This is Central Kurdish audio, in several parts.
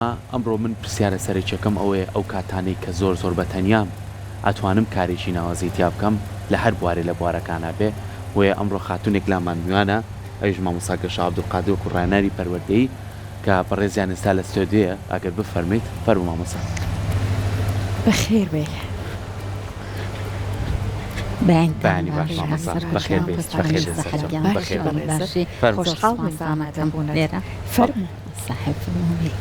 ئەمڕۆ من پرسیارە سەرەکیەکەم ئەوەیە ئەو کاتانەی کە زۆر زۆر بە تەنیام ئەتوانم کارێکی ناوازەی تیا بکەم لە هەر بوارێ لە بوارەکانا بێ بۆیە ئەمڕۆ خاتونێک لامان میوانە ئەویش مامۆستا گەشا عەبدولقادر وەکو ڕاهێنەری پەروەردەیی کە بەڕێزیان ئێستا لە ستۆدیۆیە ئەگەر بفەرموویت فەرموو مامۆستا. بەخێر بێی. بەیانتان بەیانی باش باش مامۆستا سەرخۆش بەخێر بێیت مامۆستا بەخێر گیان بێیت زەحەت سەرچاو گیان بەخێر زۆر بێیت باشی فەرموو. زۆر خۆشحاڵ بووین سوپاس بە ئامادەم ئامادەبوونت لێرە فەرموو. ساحێب فەرمووی.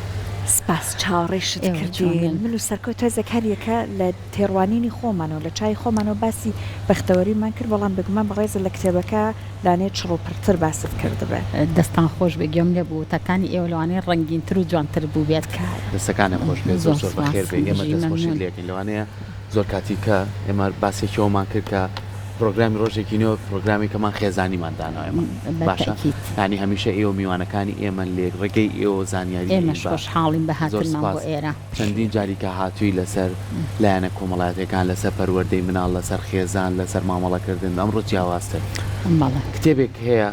سپاس چاوەڕێیشت ئێوە کردین چۆنن؟ من و سەرکۆ تۆزێک هەریەکە لە تێڕوانینی خۆمانەوە لە چاوی خۆمانەوە باسی بەختەوەریمان کرد بەڵام بێگومان بەڕێزت لە کتێبەکە لانەیە چڕ و پڕتر باست کردبێ. دەستان خۆش بێ گوێم لێ بوو وتەکانی ئێوە لەوانەیە ڕەنگینتر و جوانتر بووبێت. تکایە. دەستەکانت خۆش بێت زۆر زۆر زۆر سپاس بەخێر بێی ئێمە بژی دەست خۆشیت مەمنون. لێ ئەکەین لەوانەیە زۆر کاتی کە ئێمە باسێکی ئەوەمان کرد کە پرۆگرامی ڕۆژێکی نوێ پرۆگرامێکەمان خێزانیمان داناوە ئێمە بە باشە تەئکید. یانی هەمیشە ئێوە میوانەکانی ئێمەن لێ ڕێگەی ئێوە زانیاری ئەین ئێمەش بە خۆشحاڵین بە زۆر هاتنمان بۆ سپاس ئێرە. چەندین جاری کە هاتووی لەسەر لایەنە کۆمەڵایەتیەکان لەسەر پەروەردەی مناڵ لەسەر خێزان لەسەر مامەڵەکردن ئەمڕۆ جیاوازتر بەڵێ. کتێبێک هەیە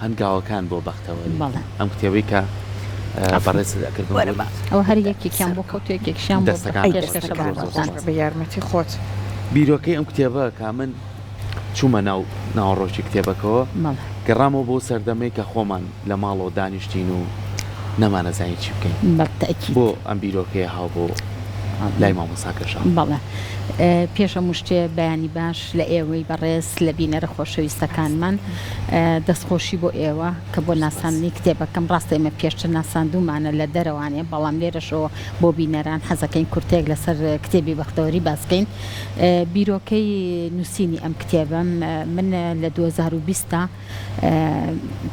هەنگاوەکان بۆ بەختەوەری بەڵێ. ئەم کتێبەی کە عەفو. بەڕێزت ئەکرد وەرە با. بمبوریت. ئەوە هەر یەکێکیان بۆ خۆت و یەکێکیشیان بۆ دەستەکانت ئەی خۆش بێت پێشکەشە دەستەکانت زۆر زۆر خۆش بەڕێزتان. بێ سوپاس. بە یارمەتی خۆت. بیرۆکەی ئەم کتێبە کە من چوومە ناو ناوەڕۆکی کتێبەکەوە بەڵێ. گەڕامەوە بۆ سەردەمەی کە خۆمان لە ماڵەوە دانیشتین و نەمانەزانی چی بکەین. بە تەئکید. بۆ ئەم بیرۆکەیە هاو بۆ لای مامۆستا کەژاڵ؟ بەڵێ. پێش هەموو شتێ بەیانی باش لە ئێوەی بەڕێز، لە بینەرە خۆشەویستەکانمان. دەستخۆشی بۆ ئێوە کە بۆ ناساندنی کتێبەکەم. ڕاستە ئێمە پێشتر ناساندوومانە لە دەرەوانێ، بەڵام لێرەشەوە بۆ بینەران حەزەکەین کورتەیەک لەسەر کتێبی بەختەوەری باس بکەین. بیرۆکەی نووسینی ئەم کتێبەم من لە 2020 دا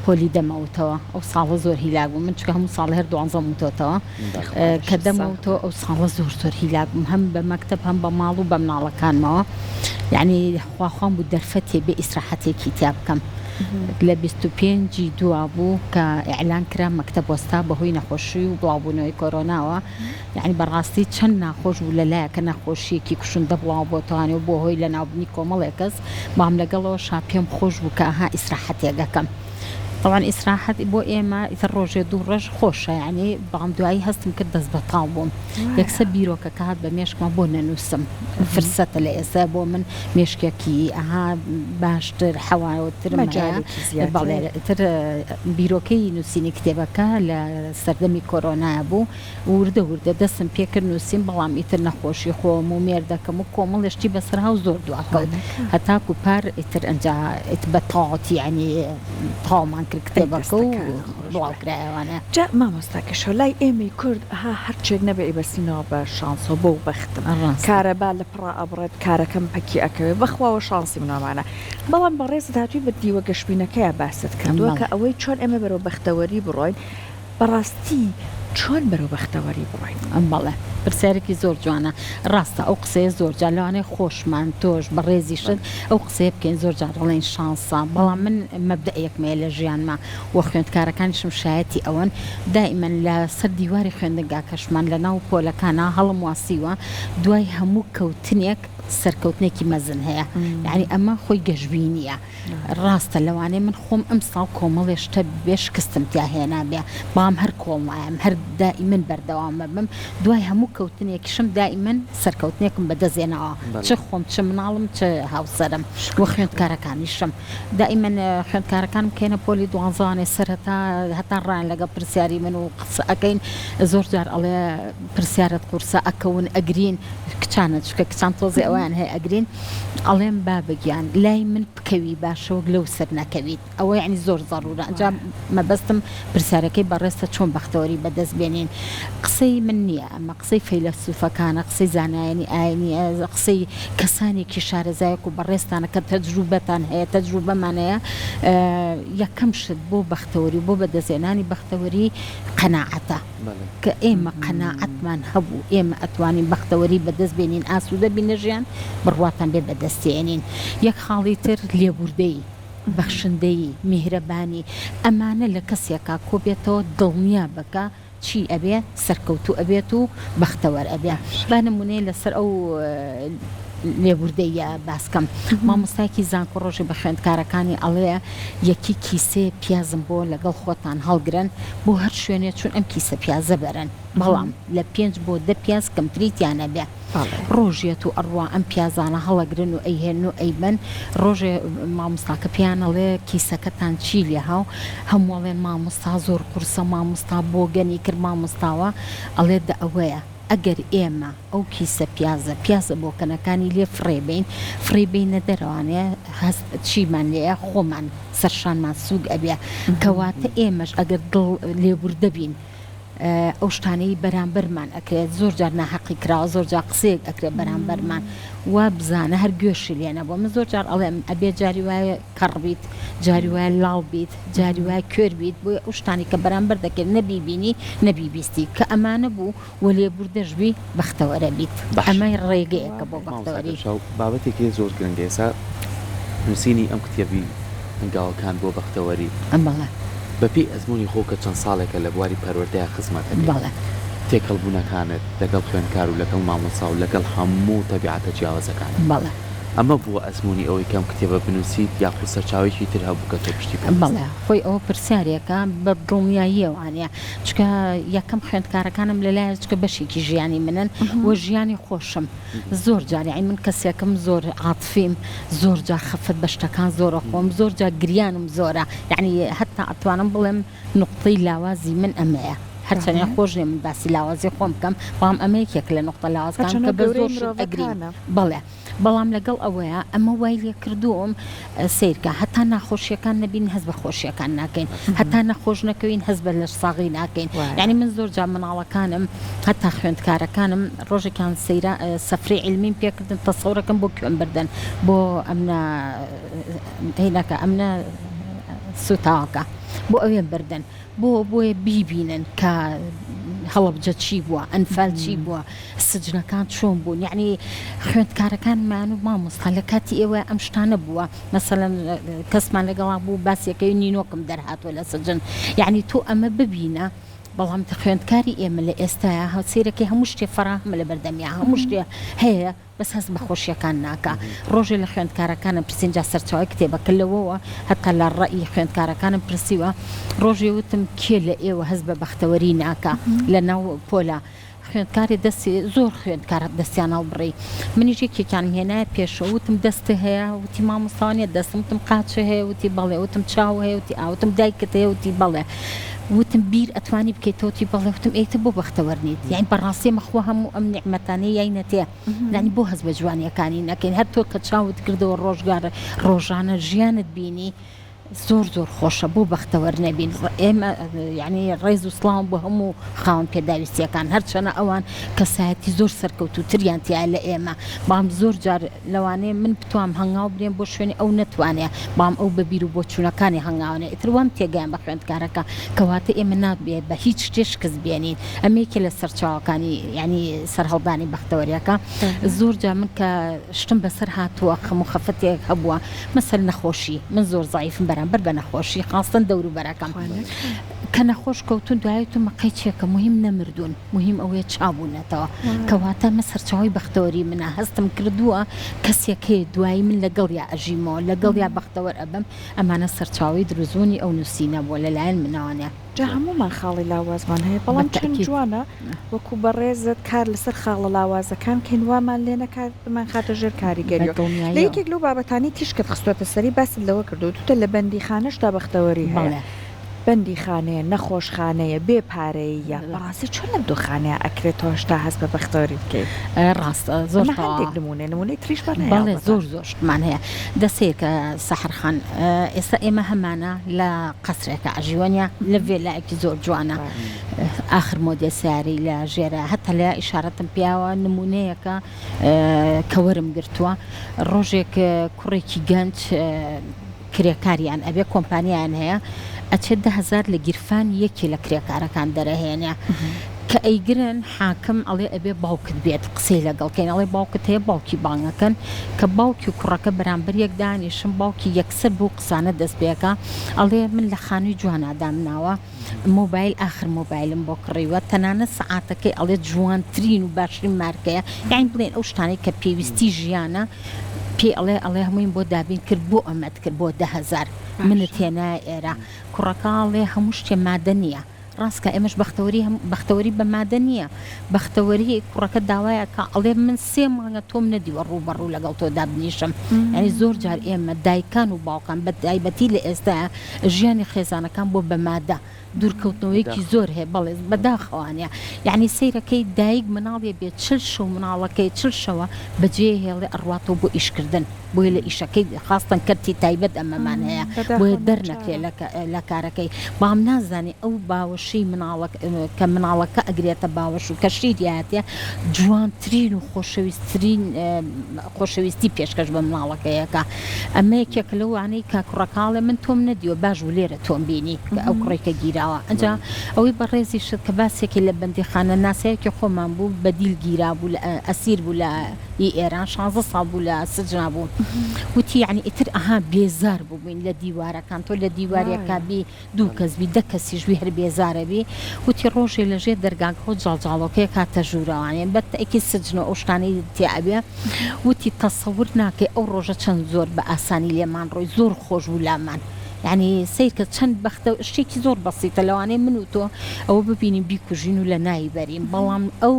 پۆلی دەمەوتەوە ئەو ساڵە زۆر هیلاک بووم من چونکە هەموو ساڵێ هەر دوانزەم وتۆتەوە کە دەمەوتەوە ئەو ساڵە زۆر زۆر هیلاک بووم هەم بە مەکتەب هەم بە ماڵ و بە مناڵەکانمەوە یعنی خواخوام بوو دەرفەتێ بێ ئیسراحەتێکی تیا بکەم لە 25 دوا بوو کە ئیعلان کرا مەکتەب وەستا بەهۆی نەخۆشی و بڵاوبوونەوەی کۆرۆناوە یەعنی بەڕاستی چەند ناخۆش بوو لەلایەک کە نەخۆشیەکی کوشندە بڵاو بۆتەوانێ و بووە هۆی لەناوبردنی کۆمەڵێک کەس بەڵام لەگەڵەوەشا پێم خۆش بوو کە ئەها ئیسراحەتێک ئەکەم تەبعەن ئیسراحەت بۆ ئێمە ئیتر ڕۆژێ دوو ڕۆژ خۆشە یەعنی بەڵام دوایی هەستم کرد دەست بەتاڵ بووم یەکسەر بیرۆکەکە هات بە مێشکما بۆ نەنووسم فرسەتە لە ئێستا بۆ من مێشکێکی ئەها باشتر حەواوترم هەیە مەجالێکی زیاتر. بەڵێ ئیتر بیرۆکەی نووسینی کتێبەکە لە سەردەمی کۆرۆنایە بوو وردە وردە دەستم پێکرد نووسیم، بەڵام ئیتر نەخۆشی خۆم و مێردەکەم و کۆمەڵێ شتی بەسەرها و زۆر دواکەوت هەتاکو پار ئیتر ئەنجا ئیتر بە تەواوەتی یانی تەواومان کرد ئەی کتێبەکە و دەستەکانت خۆش بێ. بڵاو کرایەوانێ. جا مامۆستا کەشۆ لای ئێمەی کورد ها هەرچێک نەبێ ئەیبەستینەوە بە شانسەوە بۆ بەختم ڕاستە. کارەبا لە پڕا ئەبڕێت کارەکەم پەکی ئەکەوێ بەخوا وە شانسی منامانە بەڵام بەڕێزت هاتووی بە دیوە گەشبینەکەیا باست کردووە کە بەڵێ. ئەوەی چۆن ئێمە بەرەو بەختەوەری بڕۆین بەڕاستی چۆن بەرەو بەختەوەری بڕۆین؟ بەڵێ پرسیارێکی زۆر جوانە ڕاستە ئەو قسەیە زۆر جار لەوانەیە خۆشمان تۆش بەڕێزیشت ئەو قسەیە بکەین زۆر جار ئەڵێین شانسە بەڵام من مەبدەئێکم هەیە لە ژیانما و خوێندکارەکانیشم شایەتی ئەوەن دائیمەن لە سەر دیواری خوێندنگاکەشمان لە ناو پۆلەکانا هەڵم واسیوە دوای هەموو کەوتنێک سەرکەوتنێکی مەزن هەیە یانی ئەمە خۆی گەشبینیە. ڕاستە لەوانەیە من خۆم ئەمساڵ کۆمەڵێ شتە بێ شکستم تیا هێنابێ بەڵام هەر کۆڵ نایەم هەر دائیمەن بەردەوام ئەبم دوای هەموو کەوتنێکیشم دائیمەن سەرکەوتنێکم بەدەست هێناوە چ خۆم چ مناڵم چ هاوسەرم و خوێندکارەکانیشم دائیمەن خوێندکارەکانم کە یەنە پۆلی دوانزەوانێ سەرەتا هەتا ڕایان لەگەڵ پرسیاری من و قسە ئەکەین زۆر جار ئەڵێ پرسیارت قورسە ئەکەون ئەگرین کچانە چونکە کچان تۆزێ ئەوەیان هەیە ئەگرین ئەڵێم بابە گیان لای من بکەوی باشە وەک لەو سەر نەکەویت ئەوە یەعنی زۆر زەڕورە ئەنجا مەبەستم پرسیارەکەی بەڕێزتە چۆن بەختەوەری بەدەست بێنین قسەی من نییە ئەمە قسەی فەیلەسوفەکانە قسەی زانایانی ئاینیە قسەی کەسانێکی شارەزایەک و بەڕێزتانە کە تەجروبەتان هەیە تەجروبەمان هەیە یەکەم شت بۆ بەختەوەری و بۆ بەدەستهێنانی بەختەوەری قەناعەتە. کە ئێمە قەناعەتمان هەبوو ئێمە ئەتوانین بەختەوەری بەدەست بێنین ئاسوودە بین لە ژیان بڕواتان بێ بەدەستی ئێنین. یەک خاڵی تر لێبوردەیی، بەخشندەیی، میهرەبانی ئەمانە لە کەسێکا کۆبێتەوە دڵنیا بە کە چی ئەبێ سەرکەوتوو ئەبێت و بەختەوەر ئەبێ. با نموونەیە لەسەر ئەو. لێبوردەییە باس کەم. مامۆستایەکی زانکۆ ڕۆژێ بە خوێندکارەکانی ئەڵێ یەکی کیسەیە پیازم بۆ لەگەڵ خۆتان هەڵگرن بۆ هەر شوێنێ چوون ئەم کیسە پیازە بەرن بەڵام لە پێنج بۆ دە پیاز کەمتری تیا نەبێ. ڕۆژ یەت و ئەڕوا ئەم پیازانە هەڵەگرن و ئەیهێنن و ئەیبەن ڕۆژێ مامۆستاکە پێیان ئەڵێ کیسەکەتان چی لێها و هەموو ئەڵێن مامۆستا زۆر قورسە مامۆستا بۆگەنی کرد مامۆستاوە ئەڵێ دە ئەوەیە ئەگەر ئێمە ئەو کیسە پیازە پیازە بۆکەنەکانی لێ فڕێ بەین فڕێی بەینە دەرەوانێ هەست چیمان لێیە خۆمان سەرشانمان سوک ئەبێ کەواتە ئێمەش ئەگەر دڵ لێبوردە بین ئەو شتانەی بەرامبەرمان ئەکرێت زۆر جار ناهەقی کراوە زۆر جار قسەیەک ئەکرێت بەرامبەرمان وا بزانە هەر گوێشی لێ نەبووە من زۆر جار ئەڵێم ئەبێ جاری وایە کەڕ بیت جاری وایە لاڵ بیت جاری وایە کوێر بیت بۆیە ئەو شتانەی کە بەرامبەر دەکرێت نە بیبینی نە بیبیستی کە ئەمانە بوو و لێبوردەش بی بەختەوەرە بیت باشە ئەمە ڕێگەیەکە بۆ مامۆستا بەختەوەری. دڵشاد بابەتێک هەیە زۆر گرنگە ئێستا نووسینی ئەم کتێبی هەنگاوەکان بۆ بەختەوەری بەڵێ. بە پێی ئەزموونی خۆو کە چەند ساڵێکە لە بواری پەروەردەیا خزمەت ئەکەی بەڵێ. تێکەڵبوونەکانت لەگەڵ خوێندکار و لەگەڵ مامۆستا و لەگەڵ هەموو تەبیعەتە جیاوازەکانت بەڵێ. ئەمە بووە ئەزموونی ئەوەی کە ئەم کتێبە بنووسیت یاخود سەرچاوەیەکی تر هەبوو کە تۆ پشتی پێ بەستی؟ بەڵێ خۆی ئەوە پرسیارێکە بە دڵنیاییەوانە چونکە یەکەم خوێندکارەکانم لەلایە چونکە بەشێکی ژیانی منن و ژیانی خۆشم زۆر جار یانی من کەسێکم زۆر عاتفیم زۆر جار خەفەت بە شتەکان زۆر ئەخۆم زۆر جار گریانم زۆرە یانی هەتا ئەتوانم بڵێم نوقتەی لاوازی من ئەمەیە هەرچەنێ خۆش نیە من باسی لاوازی خۆم بکەم بەڵام ئەمە یەکێکە لە نوقتە لاوازەکان هەرچەنە کە بە گەورەی زۆر شت ئەگریم مرۆڤەکانە. بەڵێ بەڵام لەگەڵ ئەوەیا ئەمە وای لێکردووم سەیرکە هەتا ناخۆشیەکان نەبینین هەست بە خۆشیەکان ناکەین هەتا نەخۆش نەکەوین هەست بە لەش ساغی ناکەین یانی من زۆر جار مناڵەکانم هەتا خوێندکارەکانم ڕۆژێکیان سەیرا سەفرەی عیلمیم پێکردن تەسەورەکەم بۆ کوێم بردن بۆ ئەمنە هینەکە ئەمنە سوتاوەکە بۆ ئەوێم بردن بۆ بۆیە بیبینن کە هەڵەبجە چی بووە ئەنفال چی بووە سجنەکان چۆن بوون یەعنی خوێندکارەکانمان و مامۆستا لە کاتی ئێوە ئەم شتانە بووە مەسەلەن کەسمان لەگەڵا بوو باسیەکەی نینۆکم دەرهاتووە لە سجن یەعنی تۆ ئەمە ببینە بەڵام خوێندکاری ئێمە لە ئێستایا سەیرەکەی هەموو شتێ فەراهەمە لە بەردەمیا هەموو شتێ هەیە بەس هەست بە خۆشیەکان ناکا ڕۆژێ لە خوێندکارەکانم پرسیم جا سەرچاوەی کتێبەکە لەوەوە هەتا لە ڕەئی خوێندکارەکانم پرسیوە ڕۆژێ وتم کێ لە ئێوە هەست بە بەختەوەری ناکا لە ناو پۆلا خوێندکارێ دەستی زۆر خوێندکار دەستیان هەڵبڕی منیش یەکێکیانم هێنایە پێشەوە وتم دەستت هەیە وتی مامۆستا نیە دەستم وتم قاچ هەیە وتی بەڵێ وتم چاو هەیە وتی ئا وتم دایکت هەیە وتی بەڵێ وتم بیر ئەتوانی بکەیتەوە وتی بەڵێ وتم ئەی تە بۆ بەختەوەر نیت یانی بەڕاستی ئەمە خوا هەموو ئەم نیعمەتانەی یاینەتێ یانی بۆ هەست بە جوانیەکانی نەکەین هەر تۆ کە چاوت کردەوە ڕۆژگار ڕۆژانە ژیانت بینی زۆر زۆر خۆشە بۆ بەختەوەر نەبین ئێمە یانی ڕێز و سڵاوم بۆ هەموو خاوەن پێداویستیەکان هەرچەنە ئەوان کەسایەتی زۆر سەرکەوتووتریان تیایە لە ئێمە بەڵام زۆر جار لەوانەیە من بتوام هەنگاو بنێم بۆ شوێنی ئەو نەتوانێ بەڵام ئەو بە بیر و بۆچوونەکانی هەنگاو نێ ئیتر وام تێگەیان بە خوێندکارەکە کەواتە ئێمە نابێ بە هیچ شتێ شکست بێنین ئەمە یەکێ لە سەرچاوەکانی یانی سەرهەڵدانی بەختەوەریەکە زۆر جار من کە شتم بەسەر هاتووە خەم و خەفەتێک هەبووە مەسەل نەخۆشی من زۆر زەعیفم بەرامبەر بە نەخۆشی خاستەن دەوروبەرەکەم کە نەخۆش کەوتون دوای وتم قەی چێکە موهیم نەمردوون موهیم ئەوەیە چابوونەتەوە کەواتە ئەمە سەرچاوەی بەختەوەری منە هەستم کردووە کەسێک هەیە دوایی من لەگەڵیا ئەژیمەوە لەگەڵیا بەختەوەر ئەبم ئەمانە سەرچاوەی دروستبوونی ئەو نووسینە بووە لەلایەن منەوە. جا هەموومان خاڵی لاوازمان هەیە بەڵام چەند جوانە وەکو بەڕێزت کار لەسەر خاڵە لاوازەکان کەین وامان لێ نەکات بمانخاتە ژێر کاریگەریەوە. لە یەکێک لەو بابەتانەی تیشکت خستووەتە سەری باست لەوە کردووە وتوتە لە بەندیخانەشدا بەختەوەری هەیە. بەندیخانەیە، نەخۆشخانەیە، بێ پارەییە، بەڕاستی چۆن لەم دووخانەیە ئەکرێت تۆ هێشتا هەست بە بەختەوەری بکەیت؟ ڕاستە زۆر ئەمە هەندێک نموونەیە، نموونەی تریشمان هەیە بەڵێ ئەڵبەتە. زۆر زۆر شتمان هەیە. دە سەیرکە سەحەر خان، ئێستا ئێمە هەمانە لە قەسرێکا ئەژی وەنیە؟ لە ڤێلایەکی زۆر جوانە، ئاخر مۆدێل سەیارەی لە ژێرە، هەتا لە ئیشارەتم پیاوە نموونەیەکە کە وەرم گرتووە. ڕۆژێک کوڕێکی گەنج کرێکاریان ئەبێ کۆمپانیایان هەیە ئەچێت 10هزار لە گیرفانی یەکێ لە کرێکارەکان دەرەهێنێ. کە ئەیگرن حاکم ئەڵێ ئەبێ باوکت بێت قسەی لەگەڵ کەین ئەڵێ باوکت هەیە باوکی بانگ ئەکەن کە باوکی و کوڕەکە بەرامبەر یەک دانیشن باوکی یەکسەر بەو قسانە دەست پێ ئەکا ئەڵێ من لە خانووی جوانا دامناوە مۆبایل ئاخر مۆبایلم بۆ کڕیوە تەنانەت سەعاتەکەی ئەڵێ جوانترین و باشترین مارکەیە یانی بڵێن ئەو شتانەی کە پێویستی ژیانە پێی ئەڵێ ئەڵێ هەموویم بۆ دابین کرد بۆ ئەمەت کرد بۆ 10,000 منت هێنایە ئێرە کوڕەکە ئەڵێ هەموو شتێ مادە نییە ڕاست کە ئێمەش بەختەوەری هەم بەختەوەری بە مادە نییە بەختەوەری کوڕەکە داوای ئەکا ئەڵێ من سێ مانگە تۆم نەدیوە ڕوو بە ڕوو لەگەڵ تۆ دابنیشم یانی زۆر جار ئێمە دایکان و باوکان بە تایبەتی لە ئێستایا ژیانی خێزانەکان بۆ بە مادە دوورکەوتنەوەیەکی زۆر هەیە بەڵێ بەداخەوانە یانی سەیرەکەی دایک مناڵێ بێ چل شەو مناڵەکەی چل شەوە بەجێ هێڵێ ئەڕواتەوە بۆ ئیشکردن بۆیە لە ئیشەکەی خاستەن کەرتی تایبەت ئەمەمان هەیە بۆیە دەرنەکرێ لە کارەکەی بەڵام نازانێ ئەو باوەشەی مناڵە کە مناڵەکە ئەگرێتە باوەش و کە شیریاتێ جوانترین و خۆشەویسترین خۆشەویستی پێشکەش بە مناڵەکەی ئەکا ئەمە یەکێکە لەوانەی کە کوڕەکە ئەڵێ من تۆم نەدیوە باش بوو لێرە تۆم بینی کە ئەو کوڕەی کە گیراوە ئەنجا ئەوەی بەڕێزیشت کە باسێکی لە بەندیخانە ناسیاوێکی خۆمان بوو بە دیل گیرابوو لە ئەسیر بوو لە ی ئێران شانزە ساڵ بوو لە سجنا بوو وتی یەعنی ئیتر ئەها بێزار بووبووین لە دیوارەکان تۆ لە دیوارێکا بی دوو کەس بی دە کەسیش بی هەر بێزارە بی وتی ڕۆژێ لە ژێر دەرگاکەوە جاڵجاڵۆکەیەک هاتە ژوورەوانێ بە تەئکید سجن و ئەو شتانەی تیا ئەبێ وتی تەسەور ناکەی ئەو ڕۆژە چەند زۆر بە ئاسانی لێمان ڕۆی زۆر خۆش بوو لامان یەعنی سەیرکە چەند بەختە شتێکی زۆر بەسیتە لەوانەیە من و تۆ ئەوە ببینین بیکوژین و لە ناوی بەرین بەڵام ئەو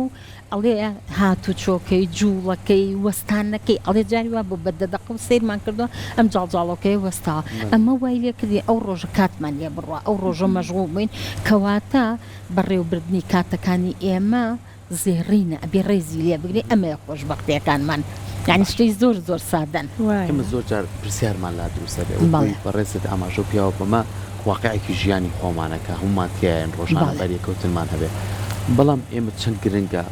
ئەڵێ هاتوچۆکەی، جووڵەکەی، وەستانەکەی، ئەڵێ جاری وا بوو بە دە دەقە و سەیرمان کردووە ئەم جاڵجاڵۆکەیە وەستاوە. ئەمە وای لێ کردین ئەو ڕۆژە کاتمان لێ بڕوا، ئەو ڕۆژە مەشغووڵ بووین. کەواتە بەڕێوەبردنی کاتەکانی ئێمە زێڕینە، ئەبێ ڕێزی لێ بگرین، ئەمەیە خۆشبەختییەکانمان. یانی شتەی زۆر زۆر سادەن. ئێمە زۆر جار پرسیارمان لا دروست ئەبێ، وەکوو بەڕێزت ئاماژەو پیاوە بەمە، واقیعێکی ژیانی خۆمانە کە هەموومان تیایەن ڕۆژانە بەریەکەوتنمان هەبێ بەڵام ئێمە چەند گرنگە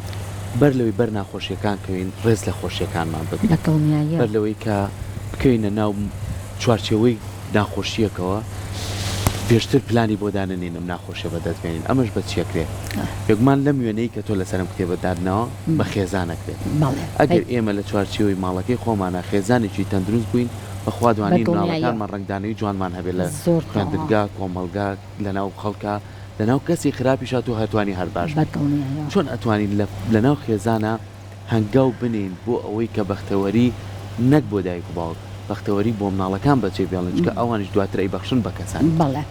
بەر لەوەی بەر ناخۆشیەکان کەوین ڕێز لە خۆشیەکانمان بگرین بەر لەوەی کە بکەوینە ناو چوارچێوەی ناخۆشیەکەوە پێشتر پلانی بۆ دانەنێین ئەم ناخۆشیە بەدەست بێنین ئەمەش بە چی ئەکرێ بێگومان لەم وێنەی کە تۆ لەسەر ئەم کتێبە داتناوە بە خێزان ئەکرێت ئەگەر ئێمە لە چوارچێوەی ماڵەکەی خۆمانا خێزانێکی تەندروست بووین بەخوا دوانین مناڵەکانمان ڕەنگدانەوەی جوانمان هەبێت لە خوێندنگا، کۆمەڵگا، لەناو خەڵکا، لەناو کەسی خراپیشا تۆ هەتوانی هەر باش بیت. چۆن ئەتوانین لەناو خێزانا هەنگاو بنێین بۆ ئەوەی کە بەختەوەری نەک بۆ دایک و باوک، بەختەوەری بۆ مناڵەکان بەجێ بێڵین چونکە ئەوانیش دواتر ئەیبەخشن بە کەسانی تر. بەڵێ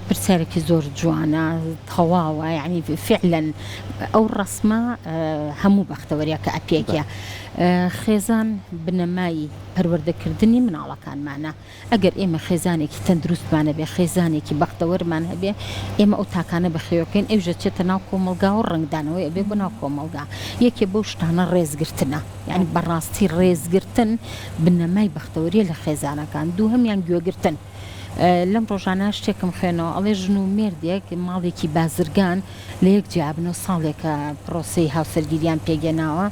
پرسیارێکی زۆر جوانە تەواوە یانی فعلەن ئەو ڕەسمە هەموو بەختەوەریەکە ئەپێکێ خێزان بنەمای پەروەردەکردنی مناڵەکانمانە، ئەگەر ئێمە خێزانێکی تەندروستمان هەبێ، خێزانێکی بەختەوەرمان هەبێ، ئێمە ئەو تاکانە بەخێوەکەین، ئەویش دەچێتە ناو کۆمەڵگاوە ڕەنگدانەوەی ئەبێ بۆ ناو کۆمەڵگا. یەکێ بەو شتانە ڕێزگرتنە، یانی بەڕاستی ڕێزگرتن بنەمای بەختەوەریە لە خێزانەکان. دووهەمیان گوێگرتن. لەم ڕۆژانە شتێکم خوێنەوە ئەڵێ ژن و مێردێک ماڵێکی بازرگان لە یەک جیابنەوە ساڵێکە پرۆسەی هاوسەرگیریان پێگەناوە،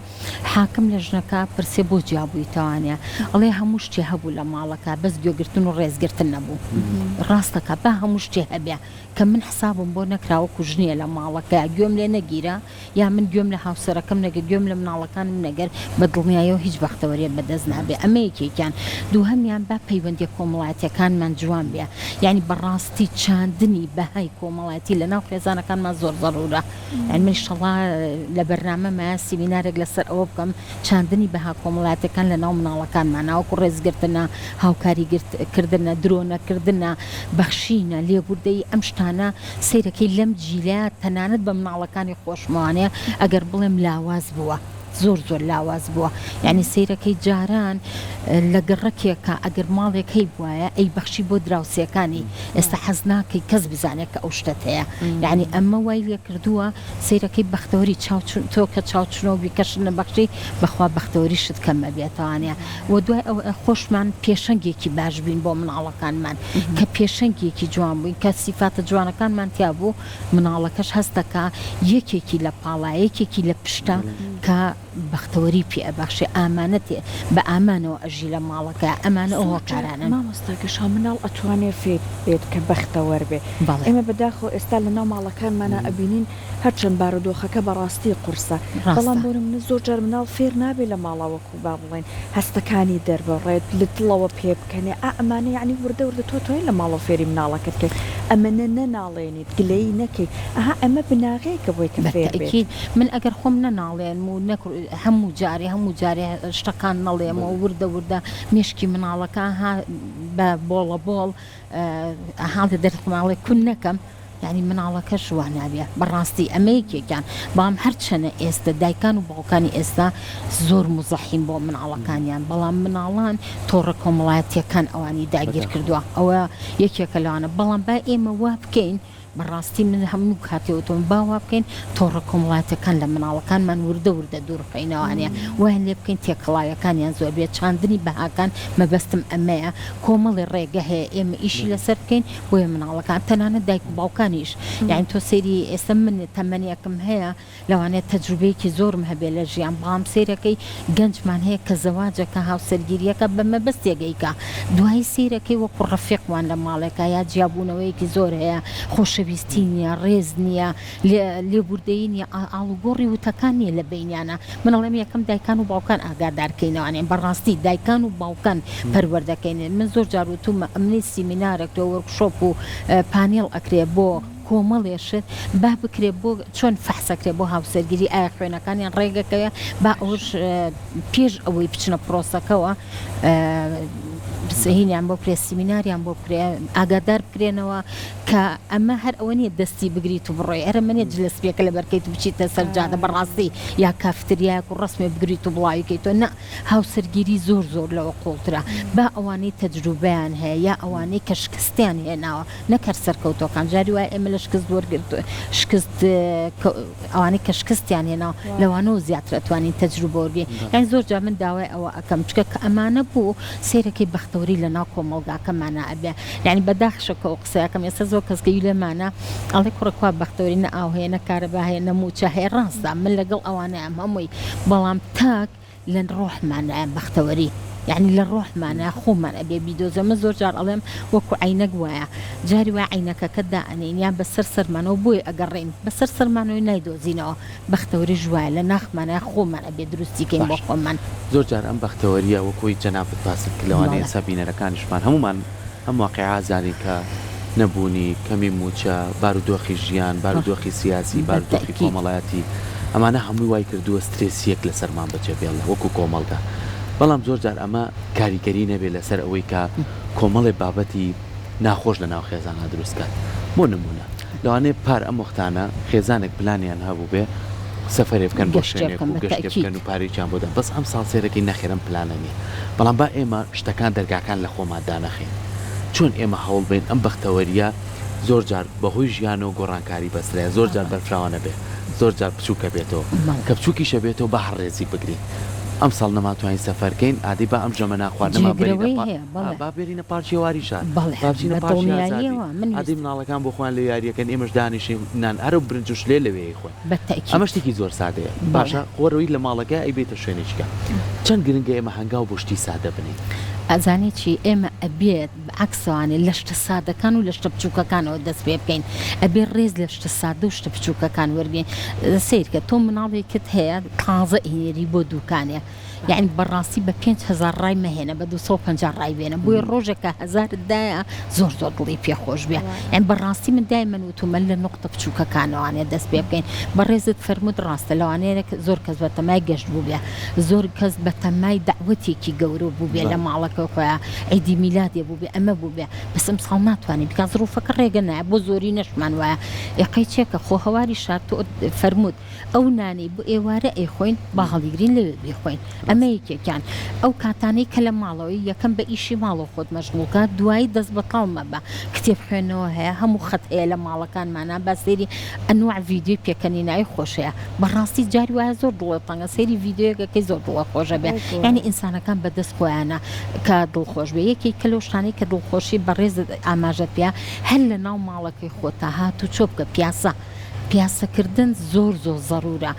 حاکم لە ژنەکە پرسێ بۆ جیا بوویتەوانە؟ ئەڵێ هەموو شتێ هەبوو لە ماڵەکە بەس گوێگرتن و ڕێزگرتن نەبوو. ڕاستەکا با هەموو شتێ هەبێ کە من حسابم بۆ نەکرا وەکو ژنێ لە ماڵەکەیا گوێم لێ نەگیرا یا من گوێم لە هاوسەرەکەم نەگرت گوێم لە مناڵەکانم نەگرت بە دڵنیایەوە هیچ بەختەوەریەک بە دەست نابێ ئەمە یەکێکیان. دووهەمیان با پەیوەندیە کۆمەڵایەتیەکانمان جوان بێ یانی بەڕاستی چاندنی بەهای کۆمەڵایەتی لە ناو خێزانەکانمان زۆر زەرورە. یانی من ئیشەڵا لە بەرنامەمایە سیمینارێک لەسەر ئەوە بکەم چاندنی بەها کۆمەڵایەتیەکان لە ناو مناڵەکانمانا وەکو ڕێزگرتنە، هاوکاری کردنە، درۆ نەکردنە، بەخشینە، لێبوردەیی ئەم شتانە سەیرەکەی لەم جیلە تەنانەت بە مناڵەکانی خۆشمەوانەیە ئەگەر بڵێم لاواز بووە. زۆر زۆر لاواز بووە یانی سەیرەکەی جاران لە گەڕەکێکا ئەگەر ماڵێک هەیبوایە ئەیبەخشی بۆ دراوسێکانی ئێستا حەز ناکەی کەس بزانێت کە ئەو شتەت هەیە یانی ئەمە وای لێ کردووە سەیرەکەی بەختەوەری چاو تۆ کە چاو چنۆک بی کەشت نەبەخشی بەخوا بەختەوەریشت کەم ئەبێتەوانە و دوای ئەوە خۆشمان پێشەنگێکی باش بین بۆ مناڵەکانمان کە پێشەنگێکی جوان بووین کە سیفاتە جوانەکانمان تیا بوو مناڵەکەش هەست دەکا یەکێکی لە پاڵا یەکێکی لە پشتە کە. بەختەوەری پێ ئەبەخشێ ئامانەتێ بە ئامانەوە ئەژی لە ماڵەکەیا ئەمانە ئەو زۆر جار هۆکارانەن. مامۆستا گەشا مناڵ ئەتوانێ فێر بێت کە بەختەوەر بێ بەڵێ. ئێمە بەداخەوە ئێستا لە ناو ماڵەکانمانا ئەبینین هەرچەند بارودۆخەکە بەڕاستی قورسە بەڵام ڕاستە. بۆ نمونە زۆر جار مناڵ فێر نابێ لە ماڵا وەکو با بڵێین هەستەکانی دەربڕێت لە دڵەوە پێ بکەنێ ئا ئەمانە یەعنی وردە وردە تۆ ئەتوانی لە ماڵەوە فێری مناڵەکەت کەی ئەمەنە نەناڵێنیت گلەیی نەکەی ئەها ئەمە بناغەیەکە بۆی کە بە فێر بێت. تەئکید من ئەگەر خۆم نەناڵێنم و نەک هەموو جارێ هەموو جارێ شتەکان نەڵێمەوە وردە وردە مێشکی مناڵەکە ها بە بۆڵە بۆڵ هاڵێ دەرخماڵێ کون نەکەم یانی مناڵەکەش وا نابێ بەڕاستی ئەمە یەکێکیان بەڵام هەرچەنە ئێستە دایکان و باوکانی ئێستا زۆر موزەحین بۆ مناڵەکانیان بەڵام مناڵان تۆڕە کۆمەڵایەتیەکان ئەوانی داگیر کردوە ئەوە یەکێکە لەوانە بەڵام با ئێمە وا بکەین بەڕاستی من هەموو کاتێ وتوم با وا بکەین تۆڕە کۆمەڵایەتیەکان لە مناڵەکانمان وردە وردە دوور بخەینەوانە وایان لێ بکەین تێکەڵاویەکانیان زۆر بێت چاندنی بەهاکان مەبەستم ئەمەیە کۆمەڵی ڕێگە هەیە ئێمە ئیشی لەسەر بکەین بۆیە مناڵەکان تەنانەت دایک و باوکانیش یانی تۆ سەیری ئێستا من تەمەنێکم هەیە لەوانەیە تەجروبەیەکی زۆرم هەبێ لە ژیان بەڵام سەیرەکەی گەنجمان هەیە کە زەواجەکە هاوسەرگیریەکە بە مەبەستێک ئەیکا دوایی سەیرەکەی وەکو ڕەفیق وان لە ماڵێکا یا جیابوونەوەیەکی زۆر هەیە خۆشەویستی نیە ڕێز نیە لێبوردەیی نیە ئاڵوگۆڕی وتەکان نیە لە بەینیانا من ئەڵێم یەکەم دایکان و باوکان ئاگادار کەینەوانێ بەڕاستی دایکان و باوکان پەروەردەکەین من زۆر جار وتومە ئەمنی سیمینارێک تۆ وۆرکشۆپ و پانێڵ ئەکرێ بۆ کۆمەڵێ شت با بکرێ بۆ چۆن فەحس ئەکرێ بۆ هاوسەرگیری ئایا خوێنەکانیان ڕێک ئەکەوێ با ئەوەش پێش ئەوەی بچنە پرۆسەکەوە هینیان بۆ بکرێ سیمیناریان بۆ بکرێ ئاگادار بکرێنەوە کە ئەمە هەر ئەوە نییە دەستی بگریت و بڕۆی ئەرە منێ جلە سپیەکە لەبەرکەیت و بچیتە سەر جادە بەڕاستی یا کافتریایەک و ڕەسمێ بگریت و بڵاوی کەیتەوە نا هاوسەرگیری زۆر زۆر لەوە قوڵترە با ئەوانەی تەجروبەیان هەیە یا ئەوانەی کە شکستیان هێناوە نەک هەر سەرکەوتوەکان جاری وایە ئێمە لە شکست وەرگرتو شکست ئەوانەی کە شکستیان هێناوە لەوانەوە زیاتر ئەتوانین تەجروبە وەرگرین یانی زۆر جار من داوای ئەوە ئەکەم چونکە کە ئەمانە بوو سەیرەکەی بەختەوەری لە ناو کۆمەڵگاکەمانا ئەبێ یانی بەداخشە کە ئەو قسەیە ئەکەم ئێستا زۆر کەس گوێی لێمانە ئەڵێ کوڕە کوا بەختەوەری نە ئاو هەیە نە کارەبا هەیە نە مووچە هەیە ڕاستە من لەگەڵ ئەوانەیام هەمووی بەڵام تاک لە ڕۆحمانایە بەختەوەری یانی لە ڕۆحمانایە خۆمان ئەبێ بیدۆزێ من زۆر جار ئەڵێم وەکو عەینەک وایە جاری وایە عەینەکەکە دائەنێین یان بەسەر سەرمانەوە بۆی ئەگەڕێین بەسەر سەرمانەوەی نایدۆزینەوە بەختەوەریش وایە لە ناخمانایە خۆمان ئەبێ دروستی کەین بۆ باشە خۆمان. زۆر جار ئەم بەختەوەریە وەکو ئەوەی جەنابت باست کرد لەوانەیە بەڵێ. ئێستا بینەرەکانیشمان هەموومان ئەم واقیعە ئەزانین کە نەبوونی، کەمی مووچە، بارودۆخی ژیان، بارودۆخی سیاسی، بە بارودۆخی تەئکید. کۆمەڵایەتی، ئەمانە هەمووی وای کردووە سترێسییەک لەسەرمان بەجێ بێڵێ وەکو کۆمەڵگا. بەڵام زۆر جار ئەمە کاریگەری نەبێ لەسەر ئەوەی کە کۆمەڵێ بابەتی ناخۆش لەناو خێزانا دروست کات. بۆ نموونە لەوانەیە پار ئەم وەختانە خێزانێک پلانیان هەبووبێ سەفەرێ بکەن بۆ گەشتێ شوێنێک بکەن و بە گەشتێ تەئکید. بکەن و پارەیەکیان بۆ دان بەس ئەمساڵ سەیرەکەی نەخێر ئەم پلانە نییە. بەڵام با ئێمە شتەکان دەرگاکان لە خۆمان دانەخەین چۆن ئێمە هەوڵ بەین ئەم بەختەوەریە زۆر جار بەهۆی ژیانەوە گۆڕانکاری بەسرایە زۆر جار بەرفراوانە بێ زۆر جار بچوکە بێتەوە کە بچوکیشە بێتەوە با هەر ڕێزی بگرین ئەمساڵ نەمانتوانی سەفەر کەین ئادەی با ئەم ژەمە نانخواردنەمان بەرینە جێگرەوەی پا هەیە بەڵێ. با بێرینە پارکی هەواری شار بەڵێ با بچینە بە پارکی ئازادی دڵنیاییەوە من ئادەی ویستم. مناڵەکان بۆ خۆیان لەوێ یاریەکەن ئێمەش دانیشین نان هەر ئەو برنج و شلەیە لەوێ ئەیخۆین. بە ئەمە تەئکید. شتێکی زۆر سادەیە بەڵێ. باشە خۆرەوەی لە ماڵەکەیا ئەیبەیتە شوێنێکی کە چەند گرنگە ئێمە هەنگاو بۆ شتی سادە بنێین. ئەزانی چی ئێمە ئەبێت بە عەکسەوانێ لە شتە سادەکان و لە شتە بچوکەکانەوە دەست پێ بکەین ئەبێ ڕێز لە شتە سادە و شتە بچوکەکان وەرگرین سەیرکە تۆ مناڵێکت هەیە تازە ئەینێری بۆ دوکانێ یەعنی بەڕاستی بە 5000 ڕای مەهێنە بە 250 ڕای بێنە بۆیە ڕۆژێک کە هەزارت دایە زۆر زۆر دڵی پێ خۆش بێ یەعنی بەڕاستی من دایمەن وتومە لە نوقتە بچووکەکانەوانێ دەست پێ بکەین بەڕێزت فەرمووت ڕاستە لەوانەیە زۆر کەس بەتەمای گەشت بووبێ زۆر کەس بەتەمای دەعوەتێکی گەورە بووبێ لە ماڵەکەی خۆیا عیدی میلادێ بووبێ ئەمە بووبێ بەس ئەمساڵ ناتوانێ بیکا زڕوفەکە ڕێگە نایە بۆ زۆری نەشمان وایە ئێ قەیچێکە خۆ هەواری شار تۆ فەرمووت ئەو نانەی بۆ ئێوارە ئەیخۆین با هەڵیگرین لەوێ بیخۆین ئەمە یەکێکیان ئەو کاتانەی کە لە ماڵەوەی یەکەم بە ئیشی ماڵەوە خۆت مەشغوڵ کە دوایی دەست بەتاڵ مەبە کتێب خوێندنەوە هەیە هەموو خەت هەیە لە ماڵەکانمانا با سەیری ئەنواع ڤیدیۆی پێکەنیناوی خۆش هەیە بەڕاستی جاری وایە زۆر دڵت تەنگە سەیری ڤیدیۆیەک ئەکەی زۆر دڵت خۆش ئەبێ یانی ئینسانەکان بە دەست خۆیانە کە دڵخۆش بێ یەکێک کە لەو شتانەی کە دڵخۆشی بەڕێزت ئاماژەت پێیا هەر لە ناو ماڵەکەی خۆتا هاتوچۆ بکە پیاسە. پیاسەکردن زۆر زۆر زەرورە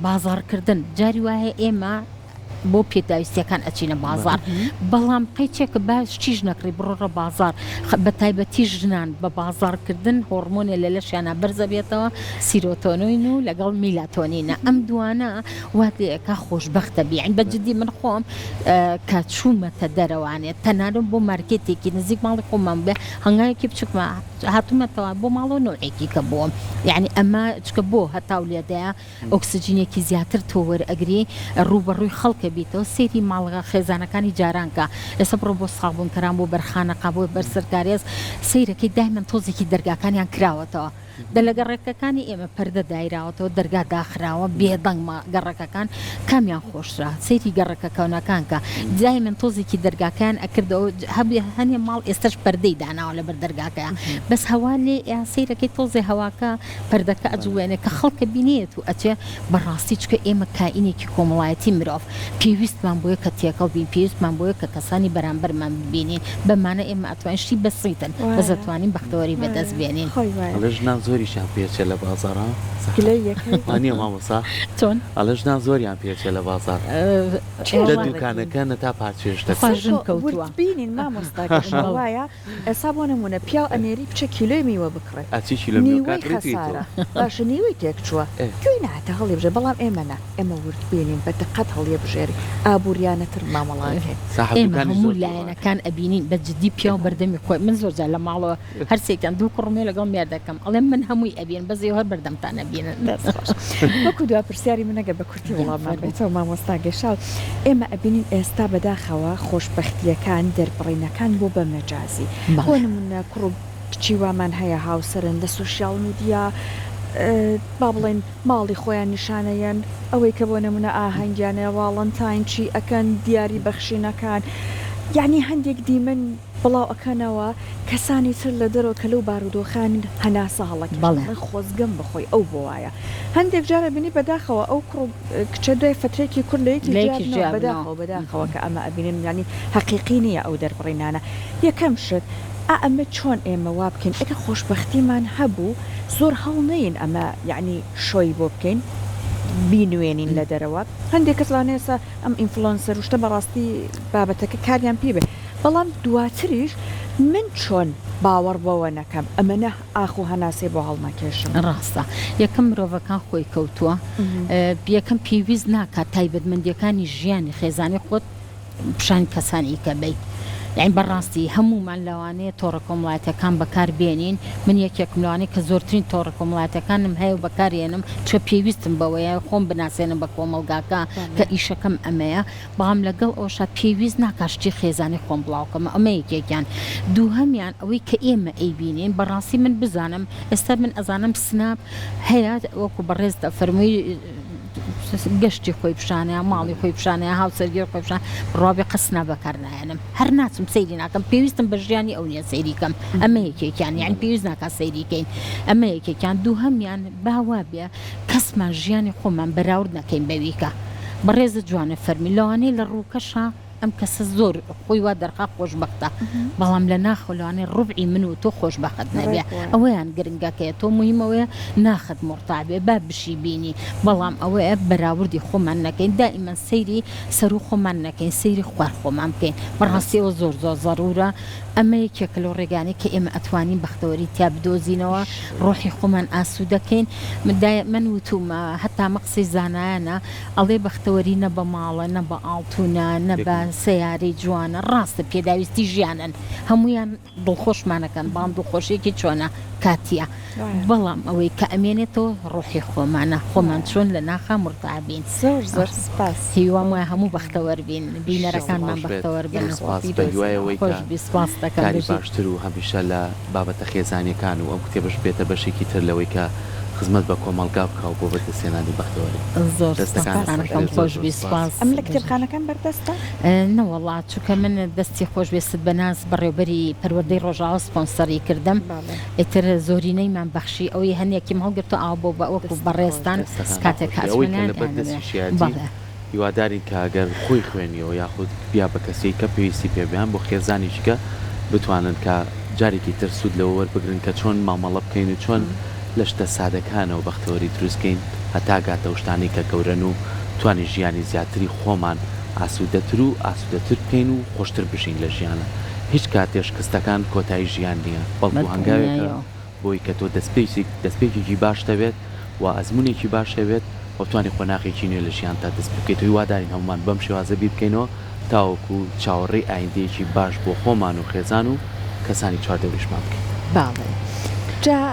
بازاڕکردن جاری وایە ئێمە بۆ پێداویستیەکان ئەچینە بازاڕ بەڵام قەیچێکە با شتیش نەکڕی بڕۆڕە بازاڕ بە تایبەتی ژنان بە بازاڕکردن هۆڕمۆنێ لە لەشیانا بەرزەبێتەوە سیرۆتۆنین و لەگەڵ میلاتۆنینە ئەم دوانە وات لێ ئەکا خۆشبەختە بی یانی بە جدی من خۆم کە چوومەتە دەرەوانێ تەنانەت بۆ مارکێتێکی نزیک ماڵی خۆمان بێ هەنگاوێکی بچووکمە هاتوومەتەوە بۆ ماڵەوە نەوعێکی کە بووم یانی ئەمە چکە بۆ هەتاو لێدەیە ئۆکسجینێکی زیاتر تۆ وەرئەگری ڕووبەڕووی خەڵکە بیتەوە سەیری ماڵە خێزانەکانی جاران کە ئێستا بڕۆ بۆ سابونکەران بۆ بەرخانەقا بۆ بەر سەرکارێز سەیرەکەی دایمەن تۆزێکی دەرگاکانیان کراوەتەوە دە لە گەڕەکەکانی ئێمە پەردە دایراوەتەوە دەرگا داخراوە بێدەنگ ما گەڕەکەکان کامیان خۆشترە سەیری گەڕەکە کۆنەکان کە دایمەن تۆزێکی دەرگاکەیان ئەکردەوە هەبێ هەنێ ماڵ ئێستەش پەردەی داناوە لەبەر دەرگاکەیا بەس هەوا لێ ئەیا سەیرەکەی تۆزێ هەواکە پردەکە ئەجوڵێنێ کە خەڵکە بینێت و ئەچێ بەڕاستی چونکە ئێمە کائینێکی کۆمەڵایەتی مرۆڤ پێویستمان بۆیە کە تێکەڵ بین پێویستمان بۆیە کە کەسانی بەرامبەرمان ببینین بەمانە ئێمە ئەتوانین شتی بەسیتن بەس ئەتوانین بەختەوەری بەدەست بێنین. ئەڵێ ژنان زۆریشیان پێچێ لە بازاڕ ها وا نیە مامۆستا؟ چۆن؟ ئەڵێ ژنان زۆریان پێچێ لە بازاڕ لە دوکانەکە نەتا پارچەیە شتەکە. ژن کەوتووە. وردبینین مامۆستا گەشە وایە ئێستا بۆ نموونە پیاو ئەنێری بچە کیلۆی میوە بکڕێ ئەچی کیلۆ میوە نیوەی کڕی تۆ. خەسارە باشە نیوەی تێکچووە گوێی نایەتە هەڵیبژێ بەڵام ئێمە نا ئێمە وردبینین بە دقەت هەڵیەبژێرین ئابووریانەتر مامەڵە ئەکەین. ساحەب ئێمە دوکانیش هەموو زۆر توڕە ئەکا. لایەنەکان ئەبینین بە جدی پیاو بەردەمی خۆی من زۆر جار لە ماڵەوە هەرسێکیان دوو کوڕم هەیە لەگەڵ مێردەکەم ئەڵێم من هەمووی ئەبینم بەس ئێوە هەر بەردەمتان ئەبینن. دەست خۆش. وەکو دوا پرسیاری من ئەگەر بە کورتی وڵاممان بێتەوە مامۆستا گەشاو ئێمە ئەبینین ئێستا بەداخەوە خۆشبەختییەکان دەربڕینەکان بۆ بە مەجازی بۆ نمونە کوڕ و کچی وامان هەیە هاوسەرن لە سۆشیال میدیا با بڵێین ماڵی خۆیان نیشانەیەن ئەوەی کە بۆ نمونە ئاهەنگیانە واڵنتاین چی ئەکەن دیاری بەخشینەکان یعنی هەندێک دیمەن بڵاو ئەکەنەوە کەسانی تر لە دەرەوە کە لەو بارودۆخان هەناسە هەڵەکێشن ئەڵێن خۆزگەم بە خۆی ئەو بۆ وایە هەندێک جار ئەبینی بەداخەوە ئەو کوڕ و کچە دوای فەترەیەکی کورت لە یەکی جیا بنەوە بەداخەوە بەداخەوە کە ئەمە ئەبینن یانی هەقیقی نییە ئەو دەربڕینانە یەکەم شت ئا ئەمە چۆن ئێمە وا بکەین ئەگەر خۆشبەختیمان هەبوو زۆر هەڵنەین ئەمە یانی شۆی بۆ بکەین بینوێنین لە دەرەوە هەندێک کەس لەوانەیە ئێستا ئەم ئینفلۆنسەر و شتە بەڕاستی بابەتەکە کاریان پێ بێ بەڵام دواتریش من چۆن باوەڕ بەوە نەکەم ئەمەنە ئاخ و هەناسەی بۆ هەڵنەکێشم. ڕاستە یەکەم مرۆڤەکان خۆی کەوتووە یەکەم پێویست ناکات تایبەتمەندیەکانی ژیانی خێزانی خۆت پیشانی کەسانی ئیکە بەیت یانی بەڕاستی هەموومان لەوانەیە تۆڕە کۆمەڵایەتیەکان بەکار بێنین من یەکێکم لەوانەیە کە زۆرترین تۆڕە کۆمەڵایەتیەکانم هەیە و بەکار ێنم چونکە پێویستم بەوەیە خۆم بناسێنم بە کۆمەڵگاکە کە ئیشەکەم ئەمەیە بەڵام لەگەڵ ئەوەشا پێویست ناکات شتی خێزانی خۆم بڵاوکەمەوە ئەمە یەکێکیان دووهەمیان ئەوەی کە ئێمە ئەیبینین بەڕاستی من بزانم ئێستا من ئەزانم سناپ هەیە وەکو بەڕێزت ئەفەرمووی گەشتی خۆی پیشانەیە ماڵی خۆی پیشانەیە هاوسەرگیری خۆی پیشان بڕوا بێ قەت سناپ بەکار نایەنم هەر ناچم سەیری ناکەم پێویستم بە ژیانی ئەو نییە سەیری کەم ئەمە یەکێکیان یانی پێویست ناکات سەیری کەین ئەمە یەکێکیان دووهەمیان با وابێ کەسمان ژیانی خۆمان بەراورد نەکەین بەویکە بەڕێزت جوانە فەرمی لەوانەیە لە ڕووکەشا ئەم کەسە زۆر خۆی وا دەرخا خۆشبەختە بەڵام لە ناخەوە لەوانەیە ڕوبعی من و تۆ خۆشبەخت نەبێ ئەوەیان گرنگەکەیە تۆ موهیم ئەوەیە ناخت موڕتاح بێ با بشی بینی بەڵام ئەوەیە بەراوردی خۆمان نەکەین دائیمەن سەیری سەروو خۆمان نەکەین سەیری خوار خۆمان بکەین بەڕاستی ئەوە زۆر زۆر زەڕورە ئەمە یەکێکە لەو ڕێگانەی کە ئێمە ئەتوانین بەختەوەری تیا بدۆزینەوە، ڕۆحی خۆمان ئاسوودە کەین. من وتوومە، هەتا ئەمە قسەی زانایانە، ئەڵێ بەختەوەری نە بە ماڵە، نە بە ئاڵتوونە، نە بە سەیارەی جوانە، ڕاستە پێداویستی ژیانن، هەموویان دڵخۆشمان ئەکەن، بەڵام دڵخۆشییەکی چۆنە؟ کاتییە. بەڵام ئەوەی کە ئەمێنێتەوە ڕۆحی خۆمانە، خۆمان چۆن لە ناخا مورتاح بین. زۆر زۆر سپاس. هیوام وایە هەموو بەختەوەر بین، بینەرەکانمان بەختەوەر بن. زۆر سپاس، بە هیوای ئەوەی کە سپاست دەکەم کاری بژیت. باشتر و هەمیشە لە بابەتە خێزانیەکان و ئەم کتێبەش بێتە بەشێکی تر لەوەی کە خزمەت بە کۆمەڵگا بکا و بۆ بەدەستهێنانی بەختەوەری. زۆر دەستەکانت سپاستان خۆش ئەکەم بێت زۆر خۆش زۆر بی سپاس. سپاس. ئەم لە کتێبخانەکان بەردەستە؟ نەوەڵا چونکە من دەستی خۆش بێ ست بەناز بەڕێوبەری پەروەردەی ڕۆژاوا سپۆنسەری کردم ئیتر زۆرینەیمان بەخشی ئەوەی هەنێکیم هەڵگرتوە ئاوا بۆ وەکو بەڕێزتان دەستەکانتان کاتێک خۆش کە بێ ئەوەی ئەچمە کە لایان لەبەر ئەیانەوێ دەستیشیەتی بەڵێ. هیوادارین کە گەر خۆی خوێنیەوە یاخود بیا بە کەسێک کە پێویستی پێ بێ یان بۆ خێزانێکی کە بتوانن کە جارێکی تر سوود لەوە وەربگرن کە چۆن مامەڵە بکەین و چۆن. لە شتە سادەکانەوە بەختەوەری دروست کەین هەتا گاتە ئەو شتانەی کە گەورەن و توانین ژیانی زیاتری خۆمان ئاسوودەتر و ئاسوودەتر بکەین و خۆشتر بژین لە ژیانا. هیچ کاتێ شکستەکان کۆتایی ژیان نییە بەڵکو هەنگاوێکە بۆی کە تۆ دەستپێکێک دەستپێکێکی باشت هەبێت و ئەزموونێکی باش هەبێت و بتوانی قۆناغێکی نوێ لە ژیانتا دەست پێ بکەیتەوە هیوادارین هەموومان بەم شێوازە بیر بکەینەوە تاوەکو چاوەڕێی ئایندەیەکی باش بۆ خۆمان و خێزان و کەسانی چواردەوریشمان بکەین. بەڵێ جا.